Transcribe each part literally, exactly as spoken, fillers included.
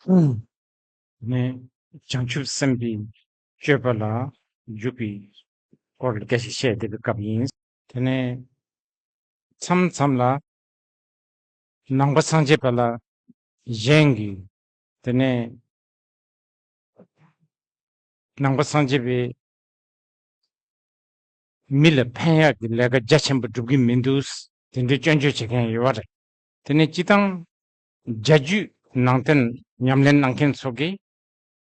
ནས་བྱང་ཆུབ་སེམས་དཔའི་སྤྱོད་པ་ལ་འཇུག་པའི་སྐོར་ལ་སྐད་ཆ་བཤད་བསྡད་པའི་སྐབས་ཡིན། དེ་ནས་མཚམས་མཚམས་ལ་ནང་པ་སངས་རྒྱས་པ་ལ་གཞན་གྱིས་དེ་ནས་ནང་པ་སངས་རྒྱས་པའི་མི་ལ་ཕན་ཡག་གི་ལས་ཀ་རྒྱ་ཆེན་པོ་སྒྲུབ་ཀྱི་མི་འདུག་དེ་འདྲའི་སྐྱོན་བརྗོད་བྱེད་མཁན་ཡོད་པ་རེད། དེ་ནས་སྤྱི་བཏང་རྒྱ་རྒྱུད་ནང་བསྟན་ཉམས་ལེན་གནང་མཁན་ཚོ་གིས་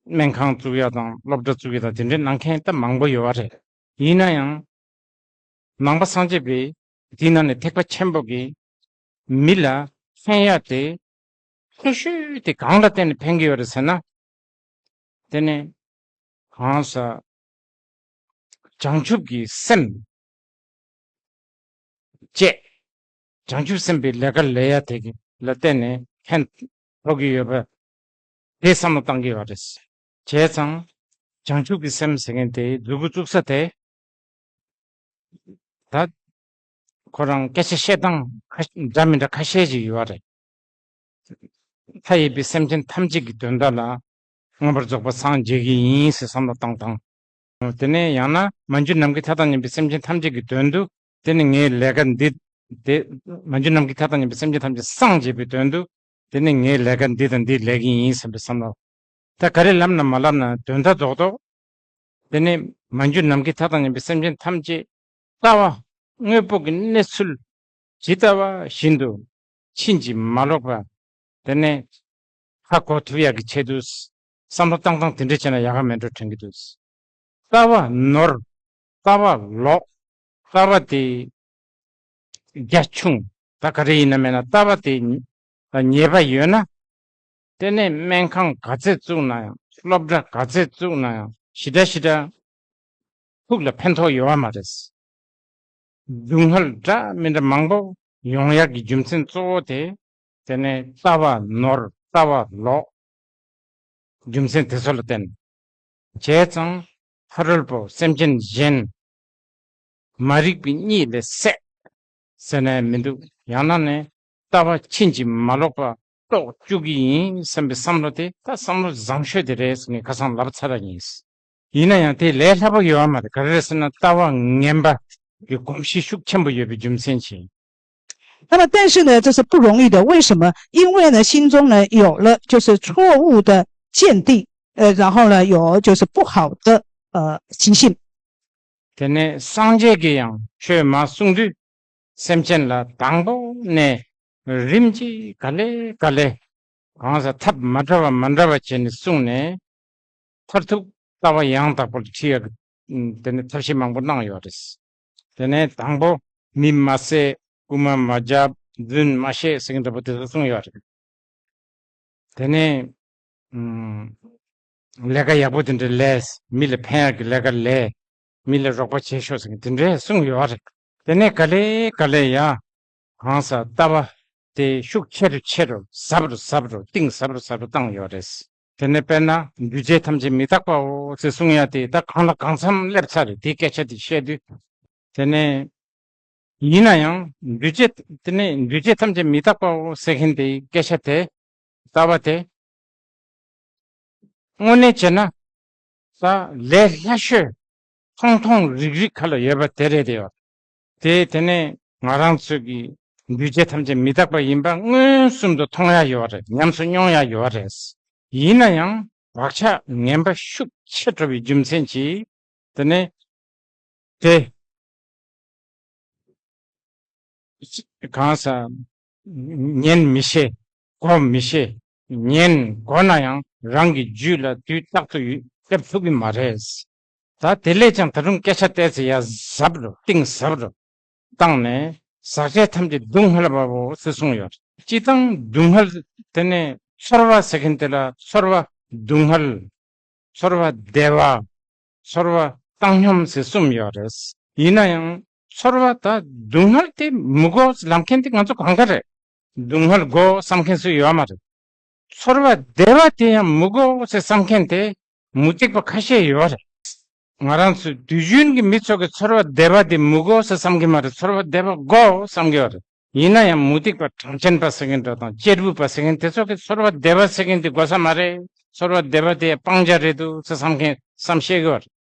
སྨན་ཁང་བཙུགས་ཡ་དང་སློབ་གྲྭ་བཙུགས་ཡ་དང་དེ་འདྲའི་གནང་མཁན་ད་མང་པོ་ཡོད་པ་རེད། ཡིན་ན་ཡང་ནང་པ་སངས་རྒྱས་པའི་དེའི་ནང་ནས་ཐེག་པ་ཆེན་པོ་གིས་མི་ལ་ཕན་ཡ་དེ་ཆེ་ཤོས་དེ་གང་ལ་བརྟེན་ནས་ཕན་གྱི་ཡོད་རེད་ཟེར་ན། དེ་ནས་གང་ཟག་བྱང་ཆུབ་ཀྱི་སེམས་བཅས་བྱང་ཆུབ་སེམས་དཔའི་ལས་ཀ་ལས་ཡ་དེ་གི་ལ་བརྟེན་ནས་ཕན་ཐོགས་ཀྱི་ཡོད་པ་དེ་བསམ་བློ་བཏང་གི་ཡོད་རེད། བྱས་ཙང་བྱང་ཆུབ་ཀྱི་སེམས་ཟེར་མཁན་དེ་མཛུབ་གུ་བཙུགས་ས་དེ་ད་ཁོ་རང་སྐད་ཆ་བཤད་སྟངས་ཁ་འདྲ་མི་འདྲ་ཁ་ཤས་ཅིག་ཡོད་རེད། མཐའ་ཡས་པའི་སེམས་ཅན་ཐམས་ཅད་ཀྱི་དོན་དག་ལ་མངོན་པར་རྫོགས་པར་སངས་རྒྱས་ཀྱི་ཡིན་ཟེར་བསམ་བློ་བཏང་སྟངས། དེ་ནས་ཡང་ན་མ་གྱུར་ནམ་མཁའི་མཐའ་དང་མཉམ་པའི་སེམས་ཅན་ཐམས་ཅད་ཀྱི་དོན་དུ་དེ་ནི་ངའི་ལས་ཀ་འདི་དེ་མ་གྱུར་ནམ་མཁའི་མཐའ་དང་མཉམ་པའི་སེམས་ཅན་ཐམས་ཅད་སངས་རྒྱས་པའི་དོན་དུ་དེ་ནི་ངའི་ལས་ཀ་འདི་དང་འདི་ལས་ཀྱི་ཡིན་བསམ་པའི་བསམ་བློ། ད་ག་རེ་ལབ་ན་མ་ལབ་ན་དོན་དག་རྡོག་རྡོག་དེ་ནས་མ་གྱུར་ནམ་མཁའི་མཐའ་དང་མཉམ་པའི་སེམས་ཅན་ཐམས་ཅད་ལྟ་བ་དངོས་པོ་གི་གནས་ཚུལ་ཇི་ལྟ་བ་བཞིན་དུ་ཕྱིན་ཅི་མ་ལོག་པ། དེ་ནས་ཧ་གོ་ཐུབ་ཡག་གི་ཆེད་དུ་བསམ་བློ་བཏང་སྟངས་དེ་འདྲ་བྱས་ན་ཡག་ག་མེད་འགྲོ་དྲན་གྱི་འདུག་ལྟ་བ་ནོར། ལྟ་བ་ལོག་ལྟ་བ་དེ་རྒྱ་ཆུང་། ད་ག་རེ་ཡིན་ན་མེད་ན་ལྟ་བ་དེ་ཉེས་པ་ཡོད་ན། དེ་ནས་སྨན་ཁང་ག་ཚད་བཙུགས་ན་ཡང་སློབ་གྲྭ་ག་ཚད་བཙུགས་ན་ཡང་ཞེ་དྲག་ཞེ་དྲག་ཕུགས་ལ་ཕན་ཐོགས་ཡོད་པ་མ་རེད། སྡུག་བསྔལ་འདྲ་མི་འདྲ་མང་པོ་ཡོང་ཡག་གི་རྒྱུ་མཚན་གཙོ་བོ་དེ་དེ་ནས་ལྟ་བ་ནོར་ལྟ་བ་ལོག་རྒྱུ་མཚན་དེ་ཚོ་ལ་བརྟེན། བྱས་ཙང་ཕ་རོལ་པོ་སེམས་ཅན་གཞན་མ་རིག་པའི་གཉིད་ལས་སད་ཟེར་ནས་མི་འདུག་ཡང་ན་ནས་ལྟ་བ་ཕྱིན་ཅི་མ་ལོག་པ་རྟོགས་བཅུག་གི་ཡིན་བསམ་པའི་བསམ་བློ་དེ་ད་བསམ་བློ་བཟང་ཤོས་དེ་རེད་ཟེར་ངས་ཁ་སང་ལབ་ཚར་བ་ཡིན། ཡིན་ན་ཡང་དེ་ལས་སླ་པོ་ཡོད་པ་མ་རེད། ག་རེ་རེད་ཟེར་ན་ལྟ་བ་ངན་པ་གི་གོམས་གཤིས་ཤུགས་ཆེན་པོ་ཡོད་པའི་རྒྱུ་མཚན་གྱིས། 那么，但是呢，这是不容易的。为什么？因为呢，心中呢有了就是错误的见地，呃，然后呢有就是不好的呃习性。 དེ་ནས་སངས་རྒྱས་ཀྱིས་ཡང་ཆོས་མ་གསུངས་དུས་སེམས་ཅན་ལ་དང་པོ་ནས་རིམ་གྱིས་ག་ལེ་ག་ལེ་གང་ཟག་ཐབས་མ་འདྲ་བ་མ་འདྲ་བ་བྱས་ནས་གསུངས་ནས་མཐར་ཐུག་ལྟ་བ་ཡང་དག་པར་ཁྲིད་ཡག་གི་དེ་ནས་ཐབས་ཤེས་མང་པོ་གནང་ཡོད་རེད། དེ་ནས་དང་པོ་མི་མ་བསད། རྐུན་མ་མ་བརྒྱབ། རྫུན་མ་བཤད་ཟེར་མཁན་འདྲ་པོ་དེ་ཚོ་གསུངས་ཡོད་རེད། དེ་ནས་ཨུམ། ལས་ཀ་ཡག་པོ་དེ་འདྲ་ལས། མི་ལ་ཕན་ཡག་གི་ལས་ཀ་ལས། མི་ལ་རོགས་པ་བྱེད་ཤོག་ཟེར་མཁན་དེ་འདྲ་གསུངས་ཡོད་རེད། དེ་ནས་ག་ལེ་ག་ལེ་ཡ། གང་ཟག་ལྟ་བ་དེ་ཤུགས་ཆེ་རུ་ཆེ་རུ་ཟབ་རུ་ཟབ་རུ་གཏིང་ཟབ་རུ་ཟབ་རུ་བཏང་ཡོད་རེད། དེ་ནས་དཔེར་ན་འདུས་བྱས་ཐམས་ཅད་མི་རྟག་པའོ་ཟེར་གསུང་ཡ་དེ་ད་གང་ལ་གང་འཚམ་སླེབས་ཚར་རེད། དེའི་སྐད་ཆ་དེ་བཤད་དུས། དེ་ནས་ཡིན་ན་ཡང་འདུས་བྱས་དེ་ནས་འདུས་བྱས་ཐམས་ཅད་མི་རྟག་པའོ་ཟེར་མཁན་དེའི་སྐད་ཆ་དེ་ལྟ་བ་དེ་དངོས་གནས་བྱས་ན་ད་ལས་སླ་ཤོས་ཐུང་ཐུང་རིག་རིག་ཁ་ལ་ཡོད་པ་དེ་རེད་དེ་ཡོད། དེ་དེ་ནས་ང་རང་ཚོ་གི་འདུས་བྱས་ཐམས་ཅད་མི་རྟག་པ་ཡིན་པ་མངོན་སུམ་དུ་མཐོང་ཡ་ཡོད་རེད། ཉམས་སུ་མྱོང་ཡ་ཡོད་རེད། ཡིན་ན་ཡང་བག་ཆགས་ངན་པ་ཤུགས་ཆེ་འགྲོ་བའི་རྒྱུ་མཚན་གྱིས་དེ་ནས་དེ་གང་ཟག་ཉན་མི་ཤེས། གོ་མི་ཤེས། ཉན་གོ་ན་ཡང་རང་གི་རྒྱུད་ལ་དུས་རྟག་ཏུ་ཡོད་སླེབས་ཐུབ་ཀྱི་མ་རེད། ད་དེ་ལས་ཀྱང་ད་རུང་སྐད་ཆ་བལྟས་ཚེ་ཡ་ཟབ་རུ་གཏིང་ཟབ་རུ་བཏང་ནས་ཟག་བཅས་ཐམས་ཅད་སྡུག་བསྔལ་བའོ་ཟེར་གསུངས་ཡོད། སྤྱིར་བཏང་སྡུག་བསྔལ་དེ་ནས་ཚོར་བ་ཟེར་མཁན་དེ་ལ་ཚོར་བ་སྡུག་བསྔལ། ཚོར་བ་བདེ་བ། ཚོར་བ་བཏང་སྙོམས་ཟེར་གསུམ་ཡོད་རེད། ཡིན་ན་ཡང་ཚོར་བ་ད་སྡུག་བསྔལ་དེ་མི་དགོས་ལབ་མཁན་དེ་ང་ཚོ་གང་ག་རེད། སྡུག་བསྔལ་དགོས་བསམ་མཁན་སུ་ཡོད་མ་རེད། ཚོར་བ་བདེ་བ་དེ་ཡང་མི་དགོས་ཟེར་བསམ་མཁན་དེ་མུ་སྟེགས་པ་ཁ་ཤས་ཡོད་རེད། ང་རང་ཚོ་དུས་རྒྱུན་གྱི་མི་ཚོ་གི་ཚོར་བ་བདེ་བ་དེ་མི་དགོས་ཟེར་བསམ་གྱི་མ་རེད། ཚོར་བ་བདེ་བ་དགོས་བསམ་གྱི་ཡོད་རེད། ཡིན་ན་ཡང་མུ་སྟེགས་པ་གྲངས་ཅན་པ་ཟེར་མཁན་འདྲ་དང་གཅེར་བུ་པ་ཟེར་མཁན་དེ་ཚོ་གིས་ཚོར་བ་བདེ་བ་ཟེར་མཁན་དེ་དགོས་ས་མ་རེད། ཚོར་བ་བདེ་བ་དེ་སྤང་བྱ་རེད་འདུག་ཟེར་བསམ་མཁན་བསམ་ཤེས་གི་བ་རེད།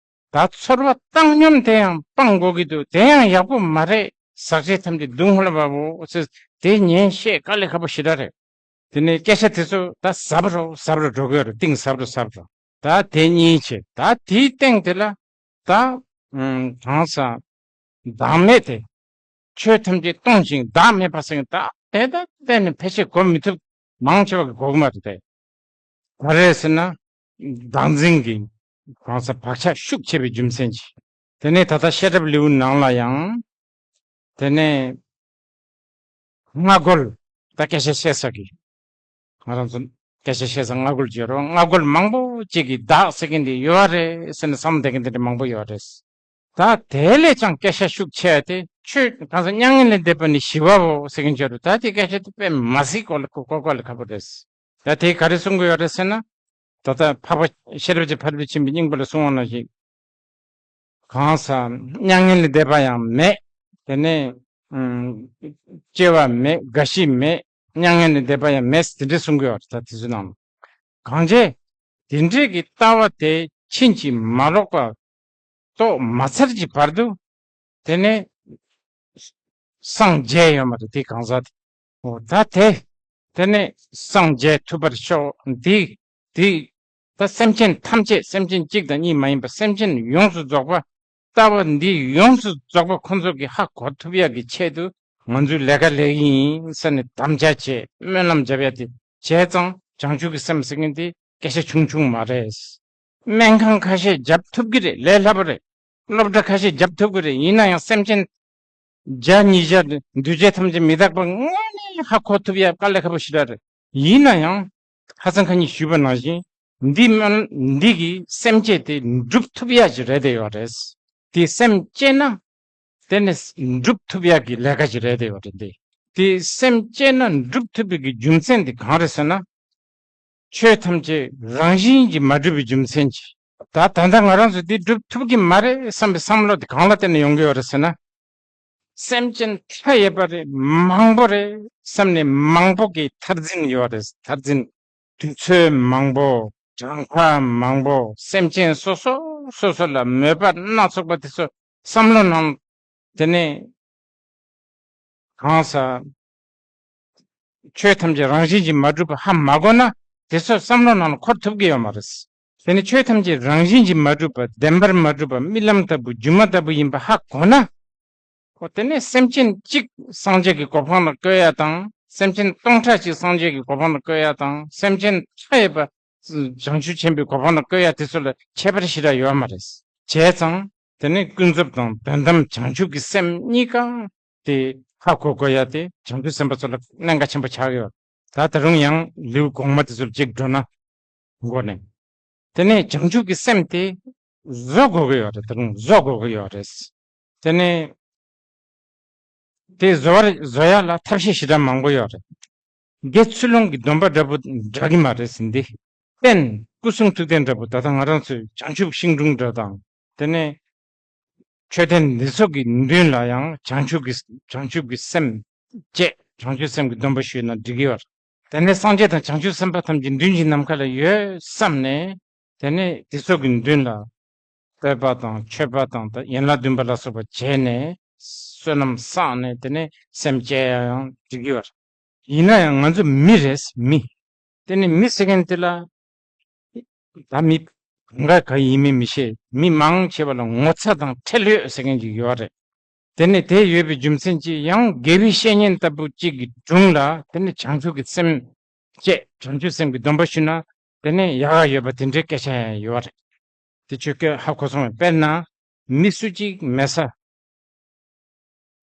ད་ཚོར་བ་བཏང་སྙོམས་དེ་ཡང་སྤང་དགོས་ཀྱི་འདུག་དེ་ཡང་ཡག་པོ་མ་རེད། ཟག་བཅས་ཐམས་ཅད་སྡུག་བསྔལ་བའོ་ཟེར་དེ་ཉན་ཤེས་དཀའ་ལས་ཁག་པོ་ཞེ་དྲག་རེད། དེ་ནས་སྐད་ཆ་དེ་ཚོ་ད་ཟབ་རོ་ཟབ་རོ་འགྲོ་གི་ཡོད་རེད། གཏིང་ཟབ་རོ་ཟབ་རོ། ད་དེ་གཉིས་བྱས། ད་དེའི་སྟེང་དེ་ལ་ད་ཨུམ་གང་ཟག་བདག་མེད་དེ། ཆོས་ཐམས་ཅད་སྟོང་ཞིང་བདག་མེད་པ་ཟེར་མཁན་ད་དེ་ད་གཏན་ནས་ཕལ་ཆེར་གོ་མི་ཐུབ། མང་ཆེ་བ་གིས་གོ་གི་མ་རེད་དེ། ག་རེ་ཟེར་ན། བདག་འཛིན་གྱི་གང་ཟག་བག་ཆགས་ཤུགས་ཆེ་བའི་རྒྱུ་མཚན་གྱིས། དེ་ནས་ད་ལྟ་བཤད་གྲྭའི་ལེའུ་ནང་ལ་ཡང་། དེ་ནས་སྔ་རྒོལ། ད་སྐད་ཆ་བཤད་ས་གི། ང་རང་ཚོ་སྐད་ཆ་བཤད་ས་སྔ་རྒོལ་བརྗོད་རོགས། སྔ་རྒོལ་མང་པོ་ཅིག་གིས་བདག་ཟེར་མཁན་དེ་ཡོད་རེད་ཟེར་ནས་བསམ་བསྡད་མཁན་དེ་འདྲ་མང་པོ་ཡོད་རེད། ད་དེ་ལས་ཀྱང་སྐད་ཆ་ཤུགས་ཆེ་བ་དེ་ཆོས་གང་ཟག་མྱ་ངན་ལས་འདས་པ་ནི་ཞི་བའོ་ཟེར་མཁན་བརྗོད་རོགས། ད་དེ་སྐད་ཆ་དེ་དཔེ་མ་སྲིད་གོ་ལ་གོ་གོ་ལ་ཁག་པོ་རེད། ད་དེ་ག་རེ་གསུང་གི་ཡོད་རེད་ཟེར་ན། ད་ལྟ་འཕགས་པ་ཤེས་རབ་ཀྱི་ཕ་རོལ་ཏུ་ཕྱིན་པའི་སྙིང་པོ་ལ་གསུང་བ་ནང་བཞིན། གང་ཟག་མྱ་ངན་ལས་འདས་པ་ཡང་མེད། དེ་ནས་ཨུམ་སྐྱེ་བ་མེད། རྒ་ཤི་མེད། མྱ་ངན་ལས་འདས་པ་ཡང་མེད། དེ་འདྲ་གསུང་གི་ཡོད་རེད། ད་དེ་ཚོའི་ནང་གང་བྱས། དེ་འདྲའི་གི་ལྟ་བ་དེ་ཕྱིན་ཅི་མ་ལོག་པ་རྟོགས་མ་ཚར་གྱི་བར་དུ་དེ་ནས་སངས་རྒྱས་ཡོད་མ་རེད། དེ་གང་ཟག་དེ། འོ་ད་དེ། དེ་ནས་སངས་རྒྱས་ཐུབ་པར་ཤོག་འདི། འདི། ད་སེམས་ཅན་ཐམས་ཅད། སེམས་ཅན་གཅིག་དང་གཉིས་མ་ཡིན་པ་སེམས་ཅན་ཡོངས་སུ་རྫོགས་པ། ལྟ་བ་འདི་ཡོངས་སུ་རྫོགས་པ་ཁོ་ཚོ་གིས་ཧ་གོ་ཐུབ་ཡག་གི་ཆེད་དུ་ང་ཚོས་ལས་ཀ་ལས་ཀྱི་ཡིན་ཟེར་ནས་དམ་བཅའ་བྱས། སྨོན་ལམ་བརྒྱབ་ཡག་དེ་བྱས་ཙང་བྱང་ཆུབ་ཀྱི་སེམས་ཟེར་མཁན་དེ་སྐད་ཆ་ཆུང་ཆུང་མ་རེད། སྨན་ཁང་ཁ་ཤས་བརྒྱབ་ཐུབ་ཀྱི་རེད། ལས་སླ་པོ་རེད། སློབ་གྲྭ་ཁ་ཤས་བརྒྱབ་ཐུབ་ཀྱི་རེད། ཡིན་ན་ཡང་སེམས་ཅན་བརྒྱ་ཉིས་བརྒྱ་འདུས་བྱས་ཐམས་ཅད་མི་རྟག་པ་དངོས་གནས་ཧ་གོ་ཐུབ་ཡག་དཀའ་ལས་ཁག་པོ་ཞེ་དྲག་རེད། ཡིན་ན་ཡང་ཁ་སང་ཁ་ཉིན་ཞུས་པ་ནང་བཞིན་འདི་སྨོན། འདི་གིས་སེམས་བསྐྱེད་དེ་འགྲུབ་ཐུབ་ཡག་ཅིག་རེད་དེ་ཡོད་རེད། དེ་སེམས་བསྐྱེད་ན་དེ་ནི་འགྲུབ་ཐུབ་ཡག་གི་ལས་ཀ་ཅིག་རེད་དེ་ཡོད་རེད་དེ། དེ་སེམས་བསྐྱེད་ན་འགྲུབ་ཐུབ་པའི་གི་རྒྱུ་མཚན་དེ་གང་རེད་ཟེར་ན། ཆོས་ཐམས་ཅད་རང་བཞིན་གྱིས་མ་གྲུབ་པའི་རྒྱུ་མཚན་གྱིས། ད་ད་ལྟ་ང་རང་ཚོ་འདི་སྒྲུབ་ཐུབ་ཀྱི་མ་རེད་བསམ་པའི་བསམ་བློ་དེ་གང་ལ་བརྟེན་ནས་ཡོང་གི་ཡོད་རེད་ཟེར་ན། སེམས་ཅན་མཐའ་ཡས་པ་རེད། མང་པོ་རེད་བསམ་ནས་མང་པོ་གི་མཐར་འཛིན་ཡོད་རེད། མཐར་འཛིན། དུས་ཚོད་མང་པོ། གྲངས་ཀ་མང་པོ། སེམས་ཅན་སོ་སོ་སོ་སོ་ལ་མོས་པ་སྣ་ཚོགས་པ་དེ་ཚོ་བསམ་བློ་ནང་དེ་ནས་གང་ཟག་ཆོས་ཐམས་ཅད་རང་བཞིན་གྱིས་མ་གྲུབ་པ་ཧ་མ་གོ་ན། དེ་ཚོ་བསམ་བློ་ནང་ལ་འཁོར་ཐུབ་ཀྱི་ཡོད་མ་རེད། དེ་ནི་ཆོས་ཐམས་ཅད་རང་བཞིན་གྱིས་མ་གྲུབ་པ། བདེན་པར་མ་གྲུབ་པ། རྨི་ལམ་ལྟ་བུ། སྒྱུ་མ་ལྟ་བུ་ཡིན་པ་ཧ་གོ་ན། འོ་དེ་ནས་སེམས་ཅན་གཅིག་སངས་རྒྱས་ཀྱི་གོ་འཕང་ལ་བཀོད་ཡ་དང་། སེམས་ཅན་སྟོང་ཕྲག་གཅིག་སངས་རྒྱས་ཀྱི་གོ་འཕང་ལ་བཀོད་ཡ་དང་། སེམས་ཅན་མཐའ་ཡས་པ་བྱང་ཆུབ་ཆེན་པོའི་གོ་འཕང་ལ་བཀོད་ཡ་དེ་ཚོ་ལ་ཁྱད་པར་ཞེ་དྲག་ཡོད་མ་རེད། བྱས་ཙང་དེ་ནི་ཀུན་རྫོབ་དང་དོན་དམ་བྱང་ཆུབ་ཀྱི་སེམས་གཉིས་ཀ་དེ་ཧ་གོ་དགོས་ཡ་དེ་བྱང་ཆུབ་སེམས་དཔའ་ཚོ་ལ་གནད་འགག་ཆེན་པོ་ཆགས་ཡོད། ད་ད་རུང་ཡང་ལེའུ་གོང་མ་དེ་ཚོ་ལ་གཅིག་འགྲོ་ན། མགོ་ནས། དེ་ནས་བྱང་ཆུབ་ཀྱི་སེམས་དེ་བཟོ་དགོས་ཀྱི་ཡོད་རེད། ད་རུང་བཟོ་དགོས་ཀྱི་ཡོད་རེད། དེ་ནས་དེ་བཟོ་བར་བཟོ་ཡ་ལ་ཐབས་ཤེས་ཞེ་དྲག་མང་པོ་ཡོད་རེད། དགེ་ཚུལ་སློང་གི་སྡོམ་པ་འདྲ་པོ་འདྲ་གི་མ་རེད་ཟིན་ཏེ། རྟེན་སྐུ་གསུང་ཐུགས་རྟེན་འདྲ་པོ། ད་ལྟ་ང་རང་ཚོའི་བྱང་ཆུབ་ཤིང་དྲུང་འདྲ་དང་། དེ་ནས་མཆོད་རྟེན་འདི་ཚོ་གི་མདུན་ལ་ཡང་བྱང་ཆུབ་ཀྱི་བྱང་ཆུབ་ཀྱི་སེམས་བསྐྱེད། བྱང་ཆུབ་སེམས་ཀྱི་སྡོམ་པ་ཞུས་ན་འགྲིག་གི་ཡོད་རེད། དེ་ནས་སངས་རྒྱས་དང་བྱང་ཆུབ་སེམས་དཔའ་ཐམས་ཅད་མདུན་གྱི་ནམ་མཁའ་ལ་ཡོད་བསམ་ནས། དེ་ནས་དེ་ཚོ་གི་མདུན་ལ་བསྟོད་པ་དང་མཆོད་པ་དང་ད་ཡན་ལག་བདུན་པ་ལ་སོགས་པ་བྱས་ནས་བསོད་ནམས་བསགས་ནས། དེ་ནས་སེམས་བསྐྱེད་ཡ་ཡང་འགྲིག་གི་ཡོད་རེད། ཡིན་ན་ཡང་ང་ཚོ་མི་རེད། མི། དེ་ནི་མི་ཟེར་མཁན་དེ་ལ། ད་མི་གང་ག་ག་ཡིན་མིན་མི་ཤེས། མི་མང་ཆེ་བ་ལ་ངོ་ཚ་དང་ཁྲེལ་ཡོད་ཟེར་མཁན་ཅིག་ཡོད་རེད། དེ་ནི་དེ་ཡོད་པའི་རྒྱུ་མཚན་གྱིས་ཡང་དགེ་བའི་བཤེས་གཉེན་ལྟ་བུ་གཅིག་གི་དྲུང་ལ་དེ་ནི་བྱང་ཆུབ་ཀྱི་སེམས་བསྐྱེད། བྱང་ཆུབ་སེམས་ཀྱི་སྡོམ་པ་ཞུས་ན། དེ་ནི་ཡག་ག་ཡོད་པ་དེ་འདྲའི་སྐད་ཆ་ཡང་ཡོད་རེད། དེ་ཆོས་སྐད་ཧ་གོ་སོང་བས། དཔེར་ན། མི་སུ་གཅིག་མེད་ས།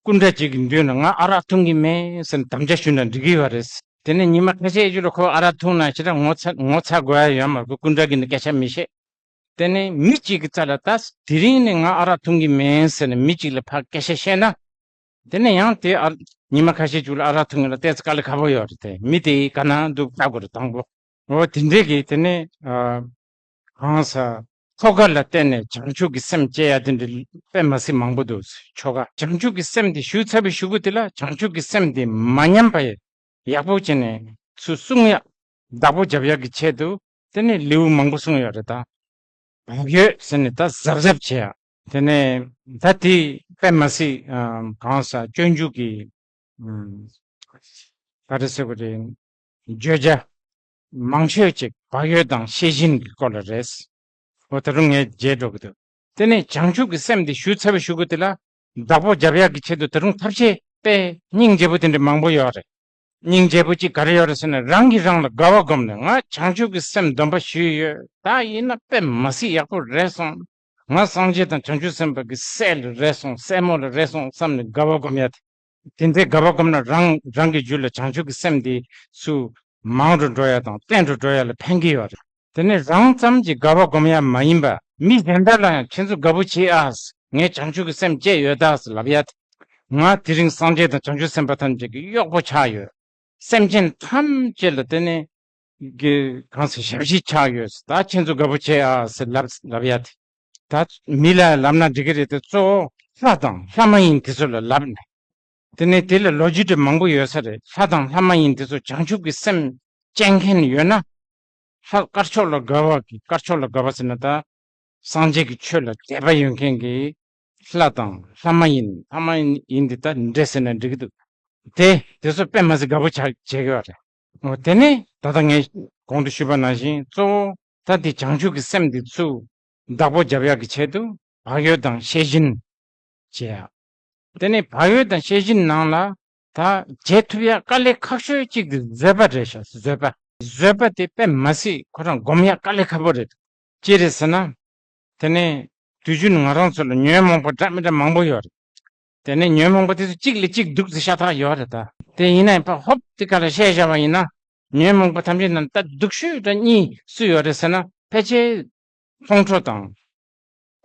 སྐུ་འདྲ་གཅིག་གི་མདུན་ལ་ང་ཨ་རག་འཐུང་གི་མེད་ཟེར་ནས་དམ་བཅའ་ཞུས་ན་འགྲིག་གི་ཡོད་རེད། དེ་ནས་ཉི་མ་ཁ་ཤས་ཡོད་རྒྱུ་ལ་ཁོ་ཨ་རག་འཐུང་ན་ཞེ་དྲག་ངོ་ཚ་ངོ་ཚ་དགོས་ཡ་ཡོད་མ་རེད། ཁོ་སྐུ་འདྲ་གི་ནི་སྐད་ཆ་མི་བཤད། དེ་ནས་མི་གཅིག་གི་རྩ་ལ་ད་དེ་རིང་ནས་ང་ཨ་རག་འཐུང་གི་མེད་ཟེར་ནས་མི་གཅིག་ལ་ཕར་སྐད་ཆ་བཤད་ན། དེ་ནས་ཡང་དེ་ཨ་ཉི་མ་ཁ་ཤས་ཅིག་ལ་ཨ་རག་འཐུང་གི་ལ་ཏོག་ཙམ་དཀའ་ལས་ཁག་པོ་ཡོད་རེད་དེ། མི་དེ་ག་ན་འདུག་ལྟ་དགོས་རེད་དང་པོ། འོ་དེ་འདྲས་ཀྱི་དེ་ནས་ཨ། གང་ཟག་ ཆོ་ག་ལ་བརྟེན་ནས་བྱང་ཆུབ་ཀྱི་སེམས་སྐྱེ་ཡ་དེ་འདྲ་དཔེ་མ་སྲིད་མང་པོ་འདུག། ཆོ་ག་བྱང་ཆུབ་ཀྱི་སེམས་དེ་ཞུ་ཚར་བའི་གཞུག་གུ་དེ་ལ་བྱང་ཆུབ་ཀྱི་སེམས་དེ་མ་ཉམས་པ་ཡག་པོ་བྱས་ནས་ཚུར་གསུང་ཡ། བདག་པོ་རྒྱབ་ཡག་གི་ཆེད་དུ་དེ་ནས་ལེའུ་མང་པོ་གསུངས་ཡོད་རེད་ད། བག་ཡོད་ཟེར་ནས་ད་གཟབ་གཟབ་བྱེད་ཡ། དེ་ནས་ད་དེ་དཔེ་མ་སྲིད་གང་ཟག་སྤྱོད་འཇུག་གི་ག་རེ་ཟེར་དགོས་རེད། བརྗོད་བྱ་མང་ཤོས་ཅིག་བག་ཡོད་དང་ཤེས་བཞིན་གྱི་སྐོར་ལ་རེད། འོ་ད་རུང་ངས་བརྗེད་འགྲོ་གི་འདུག། དེ་ནས་བྱང་ཆུབ་ཀྱི་སེམས་དེ་ཞུ་ཚར་བའི་གཞུག་གུ་དེ་ལ་བདག་པོ་རྒྱབ་ཡག་གི་ཆེད་དུ་ད་རུང་ཐབས་ཤེས་དཔེ་སྙིང་རྗེ་པོ་དེ་འདྲ་མང་པོ་ཡོད་རེད། སྙིང་རྗེ་པོ་གཅིག་ག་རེ་ཡོད་རེད་ཟེར་ན། རང་གིས་རང་ལ་དགའ་བ་སྒོམ་ནས་ང་བྱང་ཆུབ་ཀྱི་སེམས་སྡོམ་པ་ཞུས་ཡོད། ད་ཡིན་ན་དཔེ་མ་སྲིད་ཡག་པོ་རེད་སོང་། ང་སངས་རྒྱས་དང་བྱང་ཆུབ་སེམས་དཔའ་གི་སྲས་ལ་རེད་སོང་། སྲས་མོ་ལ་རེད་སོང་བསམ་ནས་དགའ་བ་སྒོམ་ཡ་དེ། དེ་འདྲའི་དགའ་བ་སྒོམ་ན་རང་རང་གི་རྒྱུད་ལ་བྱང་ཆུབ་ཀྱི་སེམས་དེ་ཚུར་མང་རུ་འགྲོ་ཡ་དང་བརྟན་རུ་འགྲོ་ཡ་ལ་ཕན་གྱི་ཡོད་རེད། དེ་ནས་རང་ཙམ་གྱིས་དགའ་བ་སྒོམ་ཡ་མ་ཡིན་པ་མི་གཞན་དག་ལ་ཡང་ཁྱེད་ཚོ་དགའ་པོ་བྱེད་ཨ། ངས་བྱང་ཆུབ་ཀྱི་སེམས་བསྐྱེད་ཡོད་ད་ཟེར་ལབ་ཡ་དེ། ང་དེ་རིང་སངས་རྒྱས་དང་བྱང་ཆུབ་སེམས་དཔའ་ཐམས་ཅད་ཀྱི་གཡོག་པོ་ཆགས་ཡོད། སེམས་ཅན་ཐམས་ཅད་ལ་དེ་ནས་གི་གང་ཟེར་ཞབས་ཕྱི་ཆགས་ཡོད། ད་ཁྱེད་ཚོ་དགའ་པོ་བྱེད་ཨ་ཟེར་ལབ་ལབ་ཡ་དེ། ད་མི་ལ་ལབ་ན་འགྲིག་གི་རེད་དེ། གཙོ་བོ་ལྷ་དང་ལྷ་མ་ཡིན་དེ་ཚོ་ལ་ལབ་ནས། དེ་ནས་དེ་ལ་ལོ་རྒྱུས་དེ་མང་པོ་ཡོད་ས་རེད། ལྷ་དང་ལྷ་མ་ཡིན་དེ་ཚོ་བྱང་ཆུབ་ཀྱི་སེམས་སྐྱེ་མཁན་ཡོད་ན། ལྷ་དཀར་ཕྱོགས་ལ་དགའ་བ་གི་དཀར་ཕྱོགས་ལ་དགའ་བ་ཟེར་ན་ད། སངས་རྒྱས་ཀྱི་ཆོས་ལ་དད་པ་ཡོད་མཁན་གྱི་ལྷ་དང་ལྷ་མ་ཡིན། ལྷ་མ་ཡིན་ཡིན་འདི་ལྟར་འདྲེ་ཟེར་ན་འགྲིག་གི་འདུག། དེ་དེ་ཚོ་དཔེ་མ་སྲིད་དགའ་པོ་ཆགས་བྱེད་ཀྱི་ཡོད་རེད། འོ་དེ་ནས་ད་ལྟ་ངས་གོང་དུ་ཞུས་པ་ནང་བཞིན་གཙོ་བོ་ད་འདི་བྱང་ཆུབ་ཀྱི་སེམས་འདི་ཚུར་བདག་པོ་རྒྱབ་ཡག་གི་ཆེད་དུ་བག་ཡོད་དང་ཤེས་བཞིན་བྱེད་ཡག། དེ་ནས་བག་ཡོད་དང་ཤེས་བཞིན་ནང་ལ་ད་བྱེད་ཐུབ་ཡག་དཀའ་ལས་ཁག་ཤོས་གཅིག་དེ་བཟོད་པ་རེད་ཤག། བཟོད་པ། བཟོད་པ་དེ་དཔེ་མ་སྲིད་ཁོ་རང་སྒོམ་ཡག་དཀའ་ལས་ཁག་པོ་རེད། ཅི་རེད་ཟེར་ན། དེ་ནས་དུས་རྒྱུན་ང་རང་ཚོ་ལ་ཉོན་མོངས་པ་འདྲ་མི་འདྲ་མང་པོ་ཡོད་རེད། དེ་ནས་ཉོན་མོངས་པ་དེ་ཚོ་གཅིག་ལས་གཅིག་སྡུག་ཙམ་ཤ་སྟག་ཡོད་རེད་ད། དེ་ཡིན་ན་ཡང་ཕ་ཧོབ་དེ་ག་ལ་བཤད་བཞག་པ་ཡིན་ན། ཉོན་མོངས་པ་ཐམས་ཅད་ནང་ད་སྡུག་ཤོས་འདྲ་གཉིས་སུ་ཡོད་རེད་ཟེར་ན། ཕལ་ཆེར་ཁོང་ཁྲོ་དང་།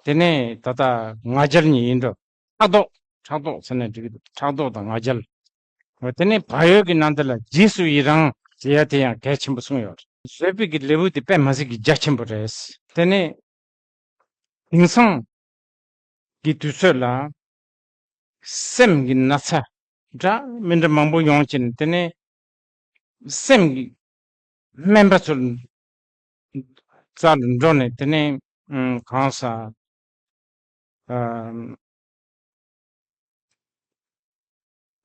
དེ་ནས་ད་ལྟ་ང་རྒྱལ་གཉིས་ཡིན་འགྲོ། ཕྲག་དོག། ཕྲག་དོག་ཟེར་ན་འགྲིག་གི་འདུག། ཕྲག་དོག་དང་ང་རྒྱལ། འོ་དེ་ནས་བག་ཡོད་ཀྱི་ནང་དེ་ལ་རྗེས་སུ་ཡི་རང་ཟེར་ཡ་དེ་ཡང་གལ་ཆེན་པོ་གསུངས་ཡོད་རེད། བཟོད་པའི་གི་ལེའུ་དེ་དཔེ་མ་སྲིད་ཀྱི་རྒྱ་ཆེན་པོ་རེད། དེ་ནས་དེང་སང་གི་དུས་ཚོད་ལ་སེམས་ཀྱི་ན་ཚ་འདྲ་མི་འདྲ་མང་པོ་ཡོང་ཕྱིན། དེ་ནས་སེམས་ཀྱི་སྨན་པ་ཚོ་རྩ་ལ་འགྲོ་ནས། དེ་ནས་ཨམ་གང་ཟག་ཨམ་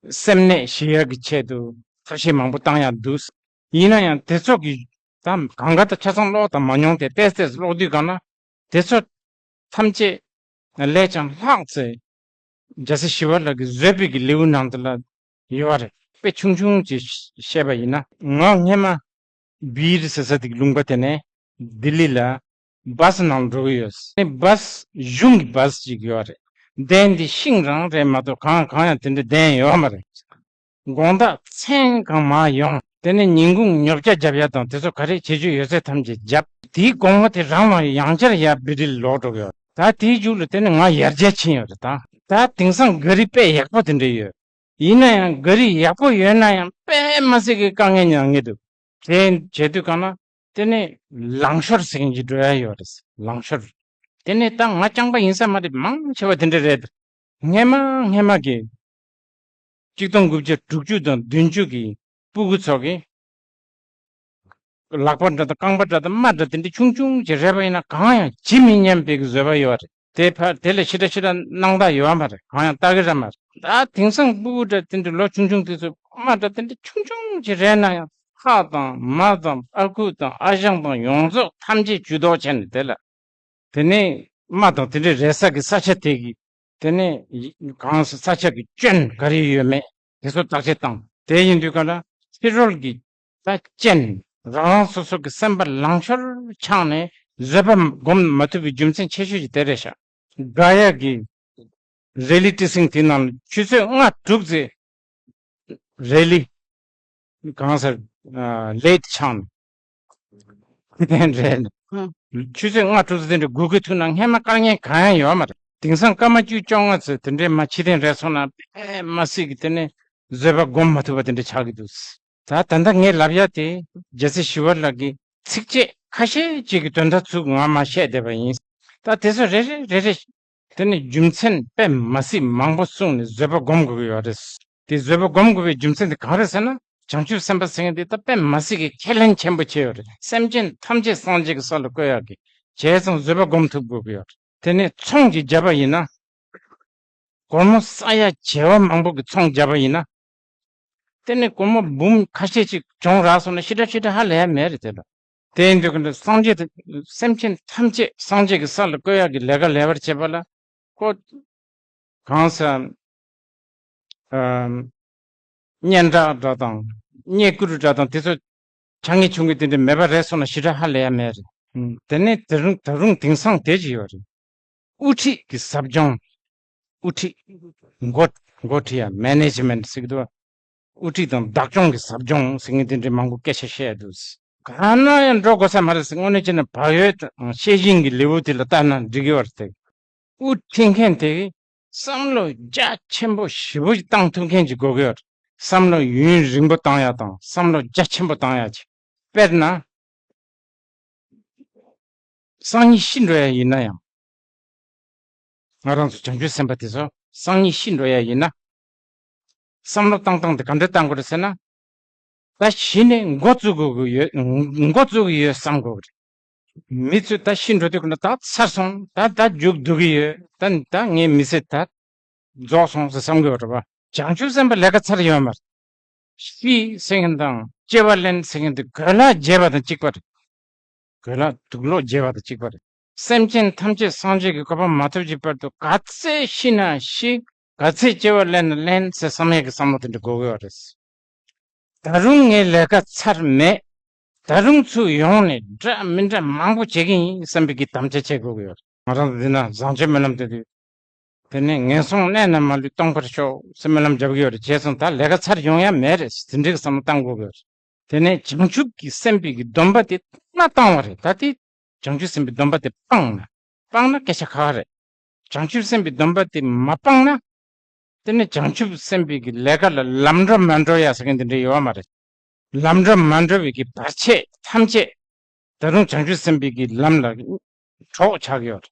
སེམས་ནད་ཞི་ཡག་གི་ཆེད་དུ་ཐབས་ཤེས་མང་པོ་བཏང་ཡག་འདུག། ཡིན་ན་ཡང་དེ་ཚོ་གི་ད་གང་ག་ད་ཆ་ཚང་ཀློག་དང་མ་མྱོང་དེ་ཏེས་ཏེས་ཀློག་དུས་གང་ན་དེ་ཚོ་ཐམས་ཅད་ལས་ཀྱང་ལྷག་ཚེ། རྒྱལ་སྲས་ཞི་བ་ལྷ་གི་བཟོད་པའི་གི་ལེའུ་ནང་དུ་ལ་ཡོད་རེད། དཔེ་ཆུང་ཆུང་ཅིག་བཤད་པ་ཡིན་ན། ང་སྔས་མ་བིར་ཟེར་ས་དེ་གི་ལུང་པ་དེ་ནས་ལྡི་ལི་ལ་བཱས་ནང་འགྲོ་གི་ཡོད། ཨ་ནི་བཱས་གཞུང་གི་བཱས་ཅིག་ཡོད་རེད། གདན་འདི་ཤིང་རང་རེད་མ་གཏོགས་གང་གང་ཡང་དེ་འདྲ་གདན་ཡོད་མ་རེད། དགོང་དག་མཚན་གང་མར་ཡོང་། དེ་ནས་ཉིན་གུང་ཉོ་ཆ་རྒྱབ་ཡ་དང་དེ་ཚོ་ག་རེ་བྱེད་རྒྱུ་ཡོད་ཚད་ཐམས་ཅད་རྒྱབ། དེའི་དགོང་མོ་དེ་རང་ལ་ཡང་བསྐྱར་ཡར་བི་ལི་ལོག་འགྲོ་གི་ཡོད། ད་དེའི་མཇུག་ལ་དེ་ནས་ང་ཡར་རྒྱས་ཕྱིན་ཡོད་རེད་ད། ད་དེང་སང་ག་རི་དཔེ་ཡག་པོ་དེ་འདྲ་ཡོད། ཡིན་ན་ཡང་ག་རི་ཡག་པོ་ཡོད་ན་ཡང་དཔེ་མ་སྲིད་ཀྱི་དཀའ་ངལ་མྱངས་ཀྱི་འདུག། དེ་བྱེད་དུས་གང་ན་དེ་ནས་ལང་ཤོར་ཟེར་མཁན་ཅིག་འགྲོ་ཡ་ཡོད་རེད། ལང་ཤོར། དེ་ནས་ད་ང་རྐྱང་པ་ཡིན་ས་མ་རེད། མང་ཆེ་བ་དེ་འདྲ་རེད། སྔས་མ་སྔས་མ་གི་གཅིག་སྟོང་དགུ་བརྒྱ་དྲུག་ཅུ་དང་བདུན་ཅུ་གི་སྤུ་གུ་ཚོ་གི་ལག་པ་འདྲ་དང་རྐང་པ་འདྲ་དང་རྨ་འདྲ་དེ་འདྲ་ཆུང་ཆུང་ཅིག་རེད་པ་ཡིན་ན་གང་ཡང་ཇི་མི་སྙམ་པའི་གི་བཟོད་པ་ཡོད་རེད། དེ་ཕར་དེ་ལས་ཕྱི་དྲགས་ཕྱི་དྲགས་སྣང་དག་ཡོད་མ་རེད། གང་ཡང་ལྟ་གི་ར་མ་རེད། ད་དེང་སང་སྤུ་གུ་འདྲ་དེ་འདྲ་ལོ་ཆུང་ཆུང་དེ་ཚོ་རྨ་འདྲ་དེ་འདྲ་ཆུང་ཆུང་ཅིག་རེད་ན་ཡང་ཕ་དང་མ་དང་ཨ་ཁུ་དང་ཨ་ཞང་དང་ཡོངས་རྫོགས་ཐམས་ཅད་ཇུས་གཏོགས་བྱས་ནས་དེ་ལ། དེ་ནས་རྨ་དང་དེ་འདྲའི་རེད་ས་གི་ས་ཆ་དེ་གི་དེ་ནས་གང་ས་ས་ཆ་གི་སྐྱོན་ག་རེ་ཡོད་མེད་དེ་ཚོ་བརྟག་དཔྱད་བཏང་། དེ་ཡིན་དུས་ག་ལ་ཕྱི་རོལ་གྱི་ད་རྐྱེན་རང་རང་སོ་སོ་གི་སེམས་པ་ལང་ཤོར་ཆགས་ནས་བཟོད་པ་སྒོམ་མ་ཐུབ་པའི་རྒྱུ་མཚན་ཆེ་ཤོས་ཀྱི་དེ་རེད་ཤག། ག་ཡ་གི་རེ་ལི་ཊི་སིང་དེ་ནང་ཆུ་ཚོད་ལྔ་དྲུག་ཙམ་རེ་ལི། གང་ཟེར། ལེ་ཊི་ཆགས་ནས། ཕྱི་ཐེངས་རེད། ཨང་། ཆུ་ཚོད་ལྔ་དྲུག་ཙམ་དེ་འདྲ་སྒུག་གི་ཐུག་ན་སྔས་མ་དཀའ་ངལ་གང་ཡང་ཡོད་མ་རེད། དེང་སང་སྐར་མ་བཅུ་བཅོ་ལྔ་ཙམ་དེ་འདྲའི་མ་ཕྱི་ཐེངས་རེད་སོང་ན་དཔེ་མ་སྲིད་ཀྱི་དེ་ནས་བཟོད་པ་སྒོམ་མ་ཐུབ་པ་དེ་འདྲ་ཆགས་ཀྱི་འདུག། ད་ད་ལྟ་ངས་ལབ་ཡ་དེ་རྒྱལ་སྲས་ཞི་བ་ལྷ་གི་ཚིགས་བཅད་ཁ་ཤས་ཅིག་གི་དོན་དག་ཚུར་ང་མར་བཤད་བསྡད་པ་ཡིན། ད་དེ་ཚོ་རེ་རེ་རེ་རེ། དེ་ནི་རྒྱུ་མཚན་དཔེ་མ་སྲིད་མང་པོ་གསུངས་ནས་བཟོད་པ་སྒོམ་དགོས་ཀྱི་ཡོད་རེད། དེ་བཟོད་པ་སྒོམ་དགོས་པའི་རྒྱུ་མཚན་དེ་གང་རེད་ཟེར་ན། བྱང་ཆུབ་སེམས་དཔའ་ཟེར་མཁན་དེ་ད་དཔེ་མ་སྲིད་ཀྱི་ཁས་ལེན་ཆེན་པོ་བྱས་ཡོད་རེད། སེམས་ཅན་ཐམས་ཅད་སངས་རྒྱས་ཀྱི་ས་ལ་བཀོད་ཡག་གི། བྱས་ཙང་བཟོད་པ་སྒོམ་ཐུབ་དགོས་ཀྱི་ཡོད་རེད། དེ་ནས་ཚོང་ཅིག་བརྒྱབ་པ་ཡིན་ན། སྒོར་མོ་བསགས་ཡ་བྱེ་བ་མང་པོ་གི་ཚོང་བརྒྱབ་པ་ཡིན་ན། དེ་ནས་སྒོར་མོ་འབུམ་ཁ་ཤས་ཅིག་གྱོང་རག་སོང་ན་ཞེ་དྲག་ཞེ་དྲག་ཧ་ལས་ཡ་མེད་རེད་དེ་ལ། དེ་ཡིན་དུས་ཀྱི་འདྲ་སངས་རྒྱས་དེ་སེམས་ཅན་ཐམས་ཅད་སངས་རྒྱས་ཀྱི་ས་ལ་བཀོད་ཡག་གི་ལས་ཀ་ལས་པར་བྱེད་པ་ལ། ཁོ། གང་ཟེར། ཨམ། སྙན་གྲགས་འདྲ་དང་། བརྙས་བཀུར་འདྲ་དང་དེ་ཚོ་ཆ་ངེས་ཆུང་ངེས་དེ་འདྲ་མེད་པ་རེད་སོང་ན་ཞེ་དྲག་ཧ་ལས་ཡ་མེད་རེད། ཨམ། དེ་ནས་དེ་རིང་ད་རུང་དེང་སང་དེ་ཅིག་ཡོད་རེད། དབུ་ཁྲིད་ཀྱི་ཟབ་སྦྱོང་། དབུ་ཁྲིད། འགོ་འགོ་ཁྲིད་ཡ་མེ་ནེ་ཇི་མེན་ཊི་ཟེར་གི་འདུག་དབུ་ཁྲིད་དང་བདག་སྐྱོང་གི་ཟབ་སྦྱོང་ཟེར་མཁན་དེ་འདྲའི་མང་པོ་སྐད་ཆ་བཤད་ཡ་འདུག་གང་ན་ཡང་འགྲོ་དགོས་ས་མ་རེད་ཟེར། དངོས་གནས་བྱས་ན་བག་ཡོད་དང་ཤེས་བཞིན་གྱི་ལེའུ་དེ་ལ་ལྟ་ན་འགྲིག་གི་བར་དེ། དབུ་ཁྲིད་མཁན་དེ་བསམ་བློ་རྒྱ་ཆེན་པོ་ཞེ་པོ་ཞིག་བཏང་ཐུབ་མཁན་ཅིག་དགོས་ཀྱི་ཡོད། བསམ་བློ་ཡུན་རིང་པོ་བཏང་ཡ་དང་བསམ་བློ་རྒྱ་ཆེན་པོ་བཏང་ཡ་ཅིག་དཔེར་ན། སང་ཉིན་ཤི་འགྲོ་ཡ་ཡིན་ན་ཡང་། ང་རང་ཚོ་བྱང་ཆུབ་སེམས་དཔའ་དེ་ཚོ་སང་ཉིན་ཤི་འགྲོ་ཡ་ཡིན་ན། བསམ་བློ་བཏང་སྟངས་དེ་ག་འདྲ་བཏང་དགོས་རེད་ཟེར་ན། ད་གཞི་ནས་འགོ་བཙུགས་དགོས་ཀྱི་ཡོད། འགོ་བཙུགས་ཀྱི་ཡོད་བསམ་དགོས་ཀྱི་རེད། མི་ཚོས་ད་ཤི་འགྲོ་དུས་ཀྱི་ན་ད་ཚར་སོང་། ད་ད་མཇུག་བསྡུ་གི་ཡོད། ད་ད་ངའི་མི་ཚེ་ད་རྫོགས་སོང་ཟེར་བསམ་གྱི་ཡོད་རེད་པ། བྱང་ཆུབ་སེམས་དཔའ་ལས་ཀ་ཚར་ཡོད་མ་རེད། ཤི་ཟེར་མཁན་དང་སྐྱེ་བ་ལེན་ཟེར་མཁན་དེ་གོས་ལག་བརྗེས་པ་དང་གཅིག་པ་རེད། གོས་ལག་དུག་ལོག་བརྗེས་པ་དང་གཅིག་པ་རེད། སེམས་ཅན་ཐམས་ཅད་སངས་རྒྱས་ཀྱི་གོ་འཕང་མ་ཐོབ་ཀྱི་བར་དུ་ག་ཚད་ཤི་ན་ཤི། ག་ཚད་སྐྱེ་བ་ལེན་ན་ལེན་ཟེར་བསམ་ཡས་ཀྱི་བསམ་བློ་དེ་འདྲ་དགོས་ཀྱི་ཡོད་རེད། ད་རུང་ངའི་ལས་ཀ་ཚར་མེད། ད་རུང་ཚུར་ཡོང་ནས་འདྲ་མི་འདྲ་མང་པོ་བྱེད་ཀྱི་ཡིན་བསམ་པའི་གི་དམ་བཅའ་བྱེད་དགོས་ཀྱི་ཡོད་རེད། ང་རང་ཚོ་འདི་ན་བཟང་སྤྱོད་སྨོན་ལམ་དེ་དུས། དེ་ནས་ངན་སོང་གནས་ན་མ་ལུས་སྟོང་པར་ཤོག་ཟེར་སྨོན་ལམ་རྒྱབ་ཀྱི་ཡོད་རེད། བྱས་ཙང་ད་ལས་ཀ་ཚར་ཡོང་ཡ་མེད་རེད། དེ་འདྲའི་བསམ་བློ་བཏང་དགོས་ཀྱི་ཡོད་རེད། དེ་ནས་བྱང་ཆུབ་ཀྱི་སེམས་དཔའི་གི་སྡོམ་པ་དེ་མ་བཏང་བ་རེད། ད་དེ་བྱང་ཆུབ་སེམས་དཔའི་སྡོམ་པ་དེ་སྤངས་ན། སྤངས་ན་སྐད་ཆ་ཁ་ཁ་རེད། བྱང་ཆུབ་སེམས་དཔའི་སྡོམ་པ་དེ་མ་སྤངས་ན། དེ་ནས་བྱང་ཆུབ་སེམས་དཔའི་གི་ལས་ཀ་ལ་ལམ་འགྲོ་མ་འགྲོ་ཡ་ཟེར་མཁན་དེ་འདྲ་ཡོད་མ་རེད། ལམ་འགྲོ་མ་འགྲོ་བའི་གི་བར་ཆད་ཐམས་ཅད་ད་རུང་བྱང་ཆུབ་སེམས་དཔའི་གི་ལམ་ལ་གྲོགས་ཆགས་ཀྱི་ཡོད་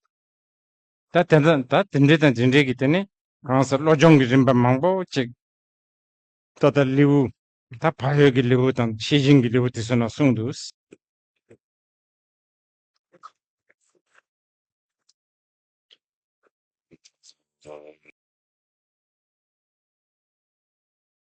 རེད། ད་དེ་འདྲ་ད་དེ་འདྲ་དང་དེ་འདྲའི་གི་དེ་ནས་གང་ཟེར་བློ་སྦྱོང་གི་རིམ་པ་མང་པོ་ཅིག་ད་ལྟ་ལེའུ། ད་བག་ཡོད་ཀྱི་ལེའུ་དང་ཤེས་བཞིན་གྱི་ལེའུ་དེ་ཚོ་ནང་གསུངས་འདུག